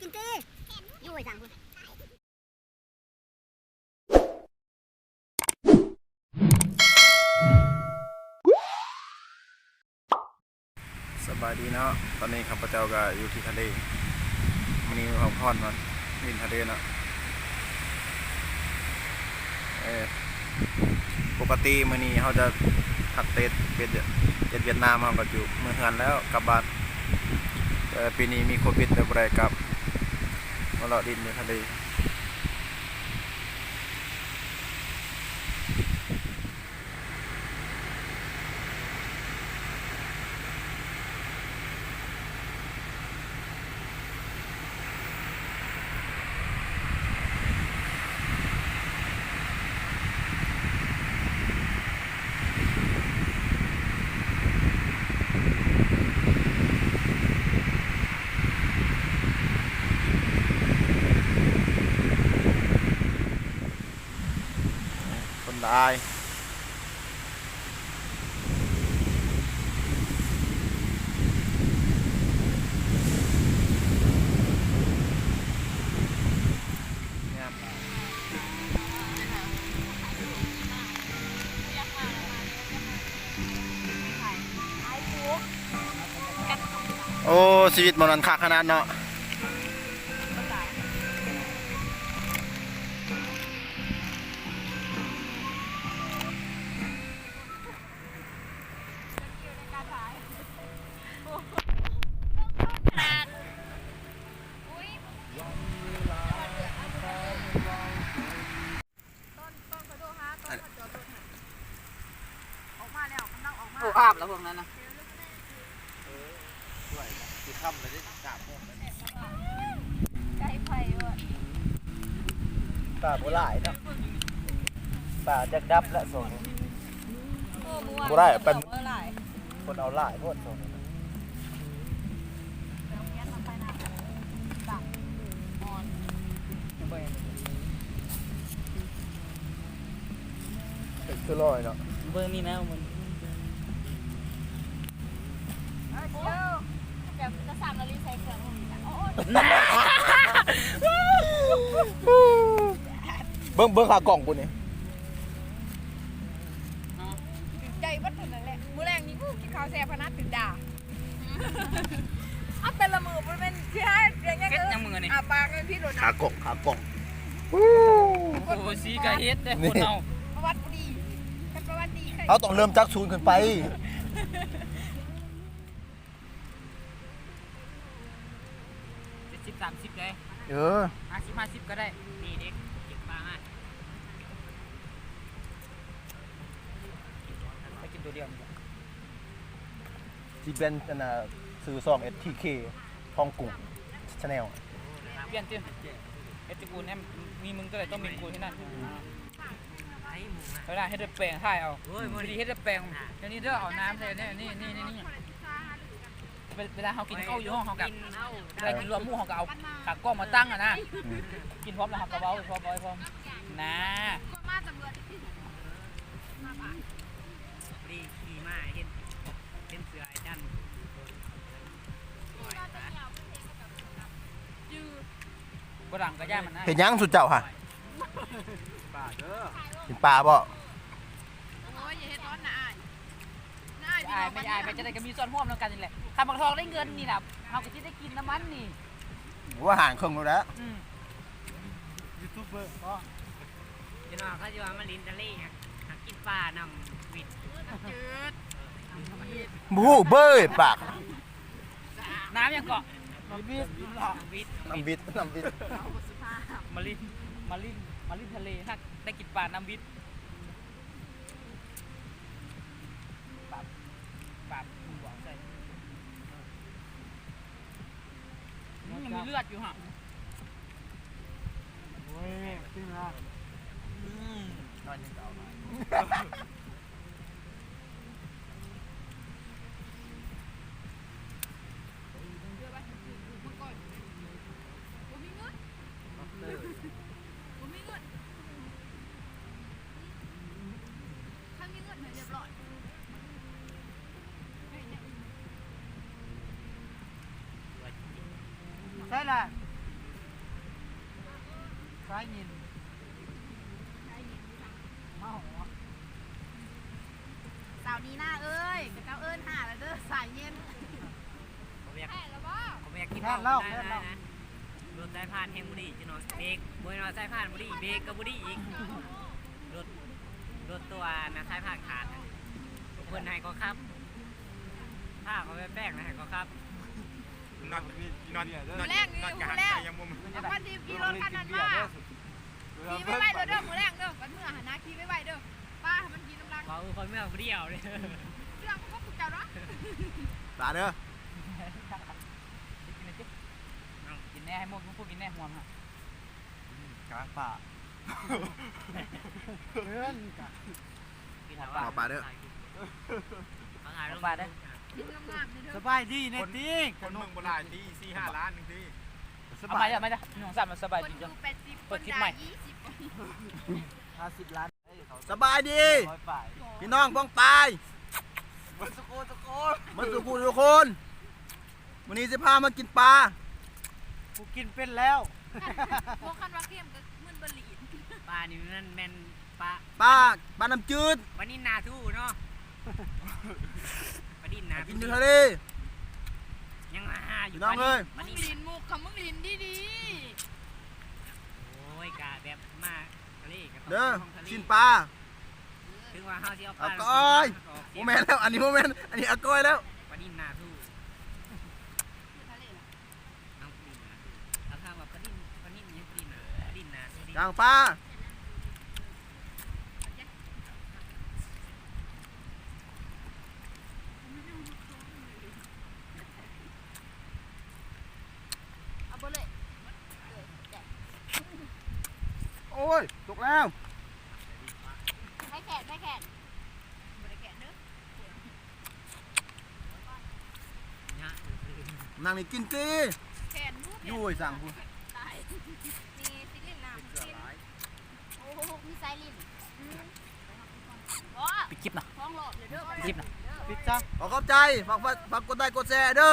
ກິນຕີ ຢູ່ຫ້ວຍສັງພຸ້ນ. ສະບາຍດີເນາະ, ຕອນນີ້ຂ້າພະເຈົ້າກໍຢູ່ທີ່ທະເລ, ມື້ນີ້ພັກຜ່ອນເນາະ, ຫຼິ້ນທະເລເນາະ. ເອີ ປົກກະຕິມື້ນີ້ເຮົາຈະພັກເຕະເວັດ ເວັດຫວຽດນາມ, ເຮົາກໍຢູ່ເມືອເຮືອນແລ້ວ ກັບບ້ານ, ແຕ່ປີນີ້ມີໂຄວິດ ເລີຍບໍ່ໄດ້ກັບ, ມາເລາະຫຼິ້ນຢູ່ທະເລ. ຄົນຫຼາຍ. ໂອ້ ຊີວິດໝ່ອງນັ້ນຄັກຂະໜາດເນາະ. ໂອ້ ອາບແລ້ວພວກນັ້ນນະ. ເອີ ຊ່ວຍ ຊິຄ່ຳແລ້ວເດ້ ສາມໂມງແລ້ວ. ໄກ່ໄຟບໍ່? ປາບໍ່ຫຼາຍເນາະ, ປາຈັກດັບລະສອງ. ໂອ້ ບໍ່ໄດ້ ເອົາໄປ ເອົາຫຼາຍ ຄົນເອົາຫຼາຍໂພດສອງ. ເປັນຄືລອຍເນາະ, ເບິ່ງນີ້ນະ ມັນ ເອີ ດຽວ ແບບກະສັ່ງລະລີໃສ່ເຄື່ອງ ໂອ້ຍ ເບິ່ງ ເບິ່ງຂາກ້ອງພຸ້ນນີ້. ຖືກໃຈເບິດເທົ່ານັ້ນແຫຼະ. ມື້ແລງນີ້ ອູ້ ກິນເຂົ້າແຊບຂະໜາດ ຖືກດ່າ. ເອົາແຕ່ລະມື້ບໍ່ແມ່ນຊິຫາເລື່ອງຫຍັງ ເຮັດຫຍັງມື້ນີ້ ອາປາກແມ່ນຜິດໂລດນະ. ຂາກ້ອງ ຂາກ້ອງ. ໂອ້ ສີກະເຮັດເດ້ ນີ້ ຄົນເຮົາ ປະຫວັດບໍ່ດີ. ຄັນປະຫວັດດີ ເຮົາຕ້ອງເລີ່ມຈາກສູນຂຶ້ນໄປ. ເຈັດສິບ ສາມສິບ ເດ້. ເອີ ຫ້າສິບ ຫ້າສິບ ກໍໄດ້. ນີ້ເດັກ ເກັບປາມາ ໄປກິນຕົວດຽວນີ້. ຊິປ່ຽນອັນນ່າ ຊື່ຊ່ອງ ເອັສທີເຄ ທອງກຸ້ງ Channel. ປ່ຽນຕິ ເຮັດຈຸກູແນມ ມີມຶງຕົວໃດຕ້ອງມີກູທີ່ນັ້ນ. ເວລາເຮັດແປງຖ່າຍເອົາ ໂອ້ຍ ບໍ່ດີເຮັດແປງ ດຽວນີ້ເດີ ເອົານ້ຳໃສ່ ນີ້ ນີ້ ນີ້ ນີ້. ເວ ເວລາເຮົາກິນເຂົ້າຢູ່ຫ້ອງເຮົາກະ ເວລາກິນລວມໝູ່ເຮົາກະເອົາຂາກ້ອງມາຕັ້ງຫັ້ນນະ. ອືມ ກິນພ້ອມແລ້ວເຮົາກະເວົ້າໄປພ້ອມ ເວົ້າໄປພ້ອມນະ. ພໍດີຂີ່ມາເຫັນ ເຫັນເສືອອ້າຍຈັນ ບໍ່ດັງກະຢ່າມັນນະ. ເຮັດຫຍັງຊຸມເຈົ້າຫະ? ປາເດີ ກິນປາບໍ? ໂອ້ຍ ຢ່າເຮັດຮ້ອນນະອ້າຍ. ອ້າຍ ແມ່ອ້າຍ ແມ່ຈັ່ງໃດກະມີສ່ວນຮ່ວມນຳກັນນີ້ແຫຼະ. ຄັນບັກທອງໄດ້ເງິນນີ້ນະ ເຮົາກະຊິໄດ້ກິນນຳມັນນີ້. ໂອ້ ຫານເຄິ່ງໂລດແຫຼະ. ອືມ ຢູທູບເບີເນາະ. ພີ່ນ້ອງເຂົາຊິວ່າມາຫຼິ້ນທະເລ ຫາ ຫາກິນປານຳວິດ. ບໍ່ຮູ້ເບີປາກ. ນ້ຳຫຍັງເກາະ? ນ້ຳວິດ ນ້ຳວິດ ນ້ຳວິດ ມາຫຼິ້ນ ມາຫຼິ້ນ ມາຫຼິ້ນທະເລ ຫາກໄດ້ກິນປານ້ຳວິດ. ປາ ປາບວງໃສ່ ມັນຍັງມີເລືອດຢູ່ຫະ. ໂອ້ຍ ກິນລະ ອືມ ນ້ອຍໜຶ່ງກະເອົາຫຼາຍ. ໃສລະ? ສາຍເຢັນ ມາຫອດ ສາວນີນາເອີຍ ເຂົາເຈົ້າເອີ້ນຫາແລ້ວເດີ ສາຍເຢັນ ບໍ່ຢາກ ແທ້ແລ້ວບໍ່? ບໍ່ຢາກກິນ ແທ້ແລ້ວ ແທ້ແລ້ວ ລົດສາຍພານແຮງບໍ່ດີ ເຈົ້າເນາະ ເບຣກ ບໍ່ແມ່ນວ່າສາຍພານບໍ່ດີ ເບຣກກໍບໍ່ດີອີກ ລົດ ລົດຕົວະນະ ສາຍພານຂາດ ເພິ່ນໃຫ້ເຂົາຂັບ ພາເຂົາໄປແປງ ໃຫ້ເຂົາຂັບ. ນອດ ນອດ ນອດ ມື້ແລງ ມື້ແລງ ຍັງບໍ່ມາ ເອົາພັນທີບຂີ່ລົດຄັນນັ້ນມາ ຂີ່ໄວໆເດີ ມື້ແລງເດີ ບັດເມືອຫັ້ນນະ ຂີ່ໄວໆເດີ ປາໃຫ້ມັນກິນນຳຫຼັງ ເວົ້າຂ້ອຍເມືອຜູ້ດຽວເດີ ເລື່ອງຂອງພວກເຈົ້າເນາະ ປາເດີ ກິນແດ່ ໃຫ້ໝົດ ພວກກິນແດ່ ຫວມຫັ້ນ ກາງປ່າ ເອີ ກາງ ກິນເອົາ ເອົາປາເດີ ເອົາປາເດີ ກິນງາມໆເດີ ສະບາຍດີແນ່ຕິ ຄົນເບິ່ງບໍ່ຫຼາຍຕິ ສີ່ຫ້າລ້ານໜຶ່ງຕິ ສະບາຍ ເອົາມາເດີ ພີ່ນ້ອງ ສະບາຍດີ ຄົນຢູ່ແປດສິບ ຄົນດ່າ ຍີ່ສິບ ຫ້າສິບລ້ານ ສະບາຍດີ ພີ່ນ້ອງປ້ອງປາຍ ເບິດສຸຂູສຸຂູ ເບິດສຸຂູສຸຂູນ ມື້ນີ້ຊິພາມາກິນປາ ກູກິນເປັນແລ້ວ ບໍ່ ຄັນວ່າເຄັມກໍມຶນບໍ່ລີດ ປານີ້ມັນແມ່ນປາ ປາ ປານ້ຳຈືດ ປານິນນາທູເນາະ ປານິນນາທູ ກິນຢູ່ທະເລ ຍັງມາຫາຢູ່ ພີ່ນ້ອງເອີຍ ປານິນ ມຶງຫຼິ້ນມຸກ ຄັນມຶງຫຼິ້ນດີໆ ໂອ້ຍ ກະແບບມາທະເລກໍຕ້ອງ ເດີ ກິນປາ ເອີ ຖືວ່າເຮົາຊິເອົາປາ ເອົາກ້ອຍ ບໍ່ແມ່ນແລ້ວ ອັນນີ້ບໍ່ແມ່ນ ອັນນີ້ເອົາກ້ອຍແລ້ວ ປານິນນາທູ ເອົາປານິນນາ ເອົາ ຖ້າວ່າປານິນ ປານິນຫຍັງ ປານິນນາ ປານິນນາ ກາງປາ ເອົາເບິດເລີຍ ເອີ ແກະ ໂອ້ຍ ຕົກແລ້ວ ໃຜແຂນ ໃຜແຂນ ບໍ່ໄດ້ແຂນເດີ ນັ່ງນີ້ກິນຕິ ແຂນ ຢູ່ ຢູ່ ໄອ້ສັງພຸ້ນ ຕາຍ ມີຊິຫຼິ້ນນ້ຳກິນ ໂອ້ໂຫ ມີສາຍຫຼິ້ນ ອືມ ບໍ່ ປິດຄລິບນະ ທ້ອງຫຼອບເລີຍເດີ ປິດຄລິບນະ ປິດຊະ ຂໍຂອບໃຈ ຝາກ ຝາກ ຝາກກົດໄລກົດແຊເດີ.